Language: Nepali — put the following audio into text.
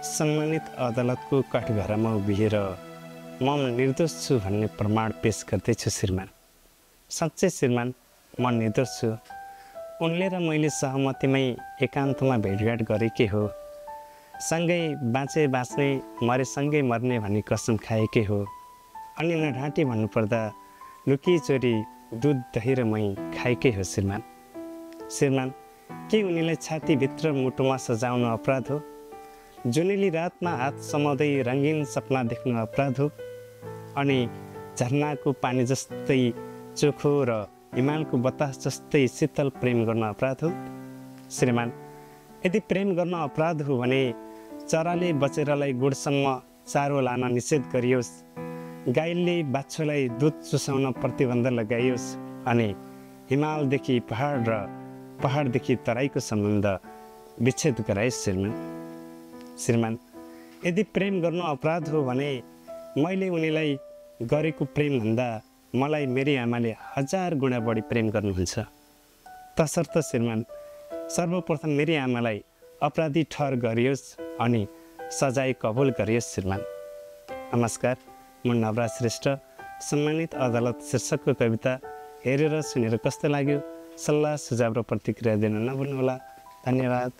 सम्मानित अदालतको काठघरामा उभिएर म निर्दोष छु भन्ने प्रमाण पेश गर्दैछु श्रीमान। साँच्चै श्रीमान, म निर्दोष छु। उनले र मैले सहमतिमै एकान्तमा भेटघाट गरेकै हो। सँगै बाँचे बाँच्ने, मरे सँगै मर्ने भन्ने कसम खाएकै हो। अनि नढाँटी भन्नुपर्दा लुकी चोरी दुध दही र मही खाएकै हो श्रीमान। श्रीमान, के उनीलाई छातीभित्र मुटुमा सजाउन अपराध हो? जुनेली रातमा हात समाउँदै रङ्गीन सपना देख्नु अपराध हो? अनि झरनाको पानी जस्तै चोखो र हिमालको बतास जस्तै शीतल प्रेम गर्न अपराध हो? श्रीमान, यदि प्रेम गर्न अपराध हो भने चराले बचेरालाई गुडसम्म चारो लान निषेध गरियोस्, गाईले बाछोलाई दुध चुसाउन प्रतिबन्ध लगाइयोस्, अनि हिमालदेखि पहाड र पहाडदेखि तराईको सम्बन्ध विच्छेद गराइयोस् श्रीमान। श्रीमान, यदि प्रेम गर्नु अपराध हो भने मैले उनीलाई गरेको प्रेमभन्दा मलाई मेरी आमाले 1000 गुणा बढी प्रेम गर्नुहुन्छ। तसर्थ श्रीमान, सर्वप्रथम मेरी आमालाई अपराधी ठहर गरियोस् अनि सजाय कबुल गरियोस् श्रीमान। नमस्कार, म नवराज श्रेष्ठ। सम्मानित अदालत शीर्षकको कविता हेरेर सुनेर कस्तो लाग्यो? सल्लाह सुझाव र प्रतिक्रिया दिन नभुल्नुहोला। धन्यवाद।